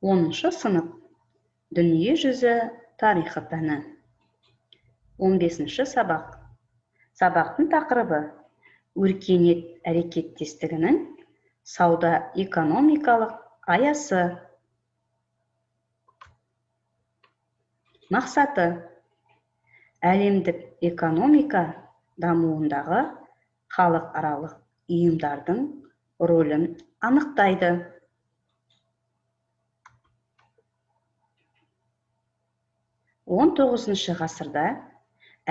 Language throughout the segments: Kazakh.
10 сынып Дүниежүзі тарихы пәні. 15 сабақ. Сабақтың тақырыбы өркениет әрекеттестігінің сауда-экономикалық аясы. Мақсаты: әлемдік экономика дамуындағы халықаралық ұйымдардың рөлін анықтайды. 19 ғасырда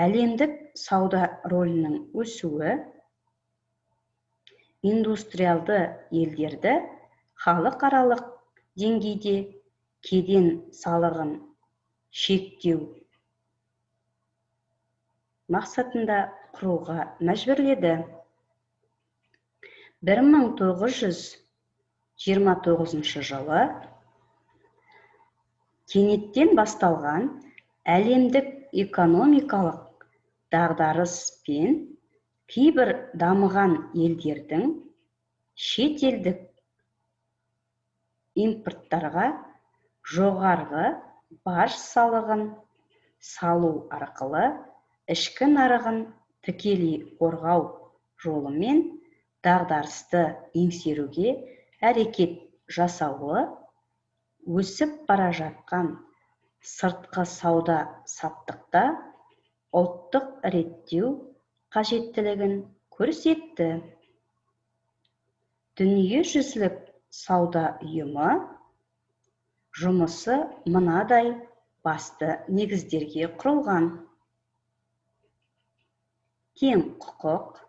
әлемдік сауда рөлінің өсуі индустриалды елдерді халықаралық деңгейде кеден салығын шектеу мақсатында құруға мәжбүрледі. 1929 жылы кенеттен басталған әлемдік экономикалық дағдарыс пен кейбір дамыған елдердің шетелдік импорттарға жоғарғы баж салығын салу арқылы ішкі нарығын тікелей қорғау жолымен дағдарысты еңсеруге әрекет жасауы өсіп бара жатқан сыртқы сауда-саттықта ұлттық реттеу қажеттілігін көрсетті. Дүниежүзілік сауда ұйымы жұмысы мынадай басты негіздерге құрылған: тең құқық,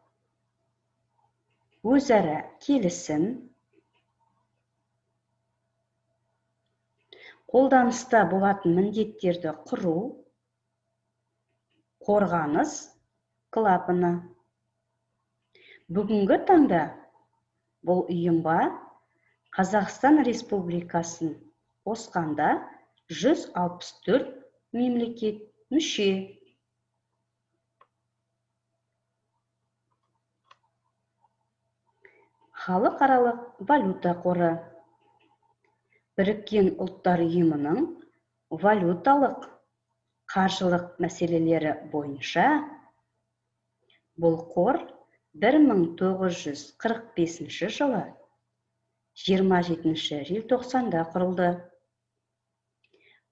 өзара келісім, қолданыста болатын міндеттерді құру, қорғаныс клапаны. Бүгінгі таңда бұл ұйымға Қазақстан Республикасын қосқанда 164 мемлекет мүше. Халықаралық валюта қоры Біріккен Ұлттар Ұйымының валюталық қаржылық мәселелері бойынша бұл қор 1945 жылы 27 желтоқсанда құрылды.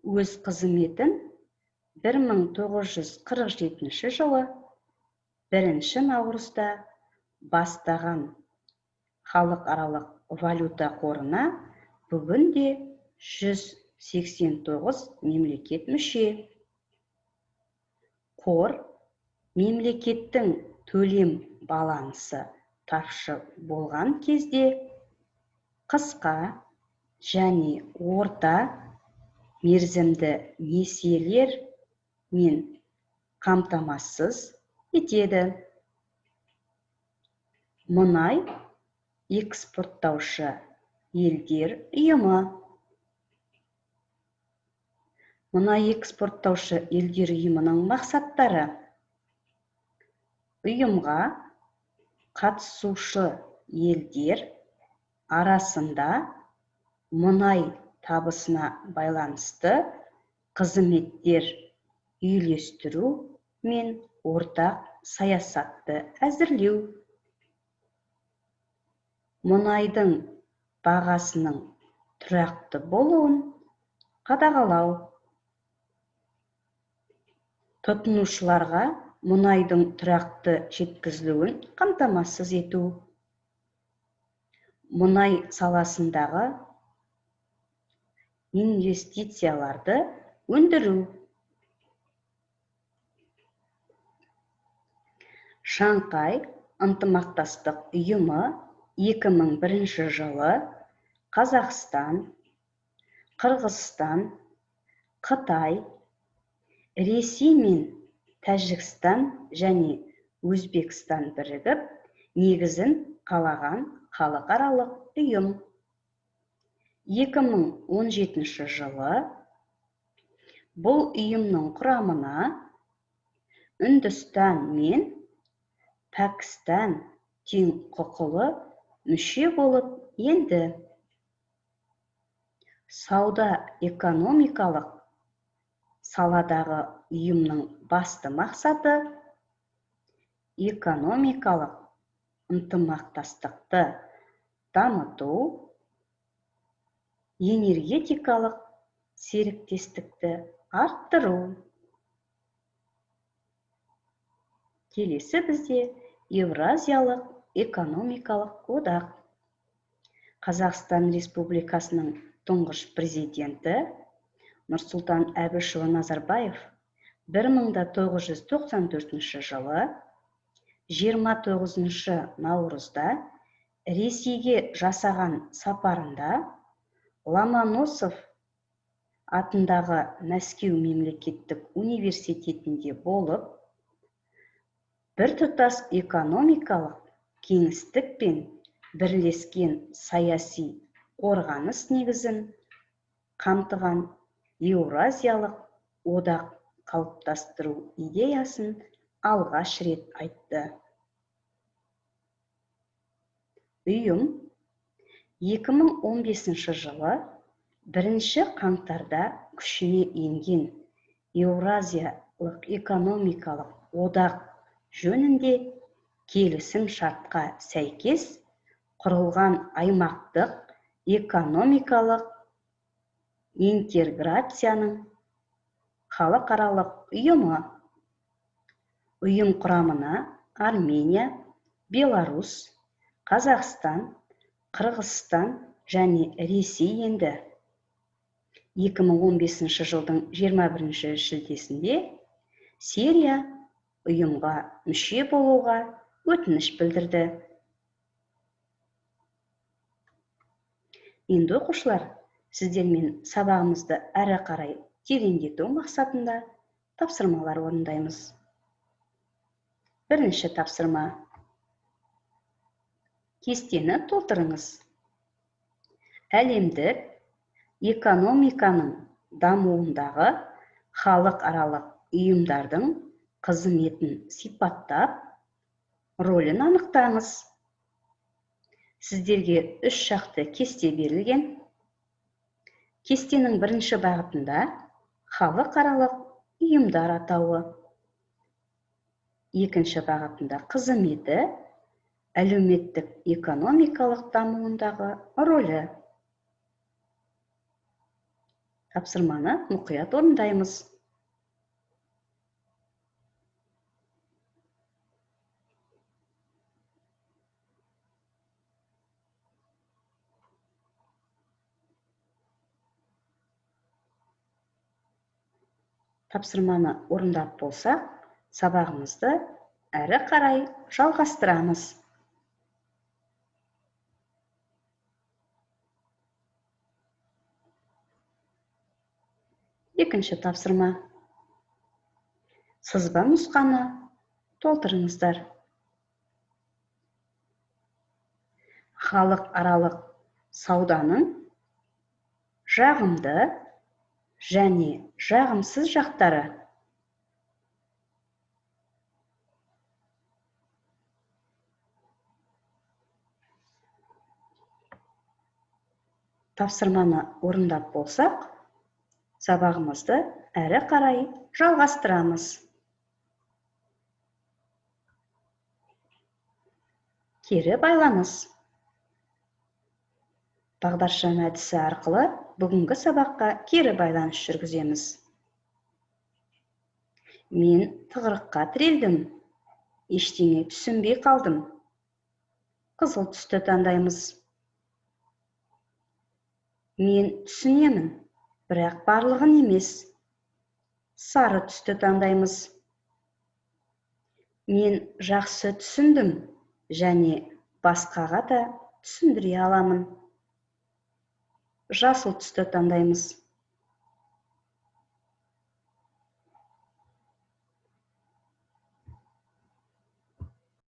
Өз қызметін 1947 жылы 1 наурызда бастаған халықаралық валюта қорына бүгінде 189 мемлекет мүше. Қор мемлекеттің төлем балансы тапшы болған кезде қысқа және орта мерзімді несиелер мен қамтамасыз етеді. Мұнай экспорттаушы елдер ұйымы. Мұнай экспорттаушы елдер ұйымының мақсаттары: ұйымға қатысушы елдер арасында мұнай табысына байланысты қызметтер үйлестіру мен ортақ саясатты әзірлеу. Мұнайдың бағасының тұрақты болуын қадағалау. Тұтынушыларға мұнайдың тұрақты жеткізілуін қамтамасыз ету. Мұнай саласындағы инвестицияларды өндіру. Шанхай ынтымақтастық ұйымы 2001 жылы Қазақстан, Қырғызстан, Қытай, Ресей мен Тәжікстан және Өзбекстан бірігіп негізін қалаған халықаралық ұйым. 2017 жылы бұл ұйымның құрамына Үндістан мен Пәкістан тең құқылы мүше болып енді. Сауда-экономикалық саладағы ұйымның басты мақсаты экономикалық ынтымақтастықты дамыту, энергетикалық серіктестікті арттыру. Келесі бізде Еуразиялық экономикалық одақ. Қазақстан Республикасының тұңғыш президенті Нұрсұлтан Әбішұлы Назарбаев 1994 жылы 29 наурызда Ресейге жасаған сапарында Ломоносов атындағы Мәскеу мемлекеттік университетінде болып, біртұтас экономикалық кеңістік пен бірлескен саяси қорғаныс негізін қамтыған Еуразиялық одақ қалыптастыру идеясын алғаш рет айтты. Ұйым 2015 жылы 1 қаңтарда күшіне енген Еуразиялық экономикалық одақ жөнінде келісім шартқа сәйкес құрылған аймақтық экономикалық интеграцияның халықаралық ұйымы. Ұйым құрамына Армения, Беларусь, Қазақстан, Қырғызстан және Ресей енді. 2015 жылдың 21 шілдесінде Сирия ұйымға мүше болуға өтініш білдірді. Енді оқушылар, сіздермен сабағымызды әрі қарай тереңдету мақсатында тапсырмалар орындаймыз. Бірінші тапсырма. Кестені толтырыңыз. Әлемдік экономиканың дамуындағы халықаралық ұйымдардың қызметін сипаттап, рөлін анықтаңыз. Сіздерге үш шақты кесте берілген. Кестенің бірінші бағытында халықаралық ұйымдар атауы, екінші бағытында қызметі, әлеуметтік экономикалық дамуындағы рөлі. Тапсырманы мұқият орындаймыз. Тапсырманы орындап болсақ, сабағымызды әрі қарай жалғастырамыз. Екінші тапсырма. Сызба нұсқаны толтырыңыздар. Халықаралық сауданың жағымды және жағымсыз жақтары. Тапсырманы орындап болсақ, сабағымызды әрі қарай жалғастырамыз. Кері байланыс. Бағдаршам әдісі арқылы бүгінгі сабаққа кері байланыс жүргіземіз. Мен тығырыққа тірелдім. Ештеңе түсінбей қалдым. Қызыл түсті таңдаймыз. Мен түсінемін, бірақ барлығын емес. Сары түсті таңдаймыз. Мен жақсы түсіндім және басқаға да түсіндіре аламын. Жасыл түсті таңдаймыз.